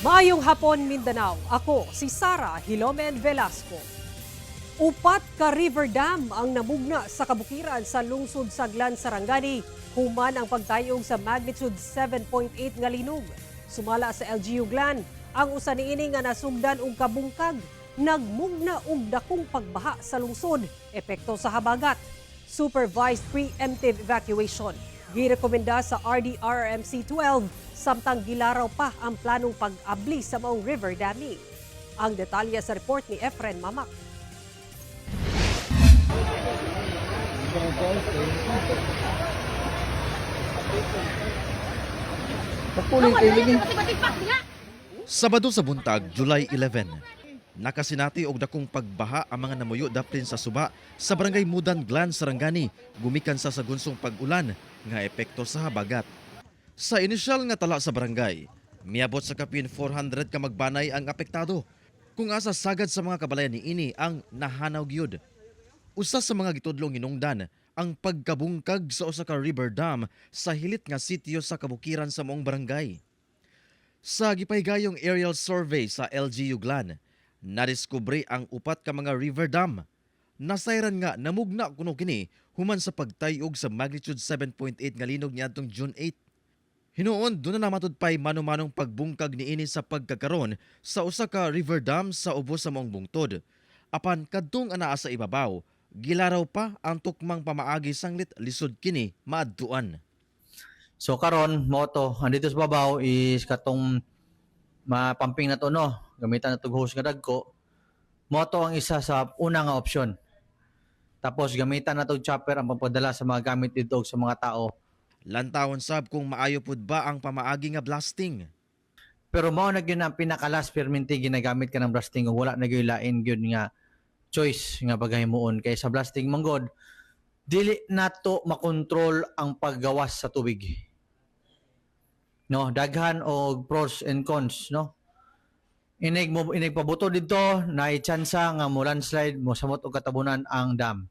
Maayong hapon, Mindanao. Ako si Sara Hilomen Velasco. Upat ka river dam ang namugna sa kabukiran sa lungsod sa Glan, Sarangani, human ang pagtayog sa magnitude 7.8 nga linog. Sumala sa LGU Glan, ang usa niini nga nasugdan og kabungkag nagmugna og dakong pagbaha sa lungsod, epekto sa habagat. Supervised preemptive evacuation girekomenda sa RDRMC 12 samtang gilaraw pa ang planong pag-abli sa maong river damming. Ang detalye sa report ni Efren Mamak. Sabado sa buntag, July 11, nakasinati og dakong pagbaha ang mga namuyo daplin sa suba sa barangay Mudan, Glan, Sarangani, gumikan sa sagunsong pag-ulan nga epekto sa habagat. Sa inisyal nga tala sa barangay, miabot sa kapin 400 ka magbanay ang apektado. Kung asa sagad sa mga kabalayan niini ang nahanaw gyud. Usa sa mga gitudlong hinungdan ang pagkabungkag sa usa ka river dam sa hilit nga sitio sa kabukiran sa maong barangay. Sa gipahigayong aerial survey sa LGU Glan, nadiskubre ang upat ka mga river dam. Nasayran nga namugna kuno kini human sa pagtayog sa magnitude 7.8 nga linog niadtong June 8. Hinuon duna na matud pay manumanong pagbungkag niini sa pagkakaron sa usa ka river dam sa ubos sa maong bungtod. Apan kadtong anaa sa ibabaw, gilaraw pa ang tukmang pamaagi sanglit lisod kini maadtuan. So karon mo to, andito sa babaw is katong mapumping na to, no. Gamitan na to hose nga dagko. Mo to ang isa sa una nga option. Tapos gamitan na to chopper ang pampadala sa mga gamit dito ug sa mga tao. Lantawon sab kung maayo pud ba ang pamaagi nga blasting. Pero mao na gyud ang pinaka-last perminti, ginagamit ka ng blasting kung wala na gyud lain gyud nga choice nga paghimuon, kay sa blasting man god dili nato makontrol ang paggawas sa tubig. No, daghan og pros and cons, no. Inig mo inig pabuto didto, naay tsansa nga mo landslide, mo samot og katabunan ang dam.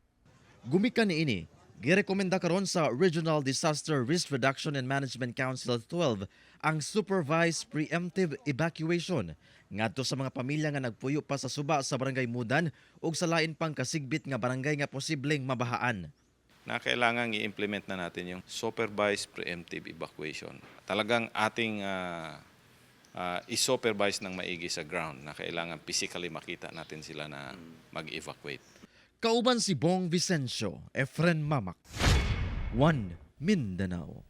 Gumikan niini, girekomenda karon sa Regional Disaster Risk Reduction and Management Council 12 ang supervised preemptive evacuation ngadto sa mga pamilya nga nagpuyo pa sa suba sa barangay Mudan ug sa lain pang kasigbit nga barangay nga posibleng mabahaan. Na kailangan i-implement na natin yung supervised preemptive evacuation. Talagang ating i-supervise ng maigi sa ground na kailangan physically makita natin sila na mag-evacuate. Kauban si Bong Vicencio, Efren Mamak. 1 Mindanao.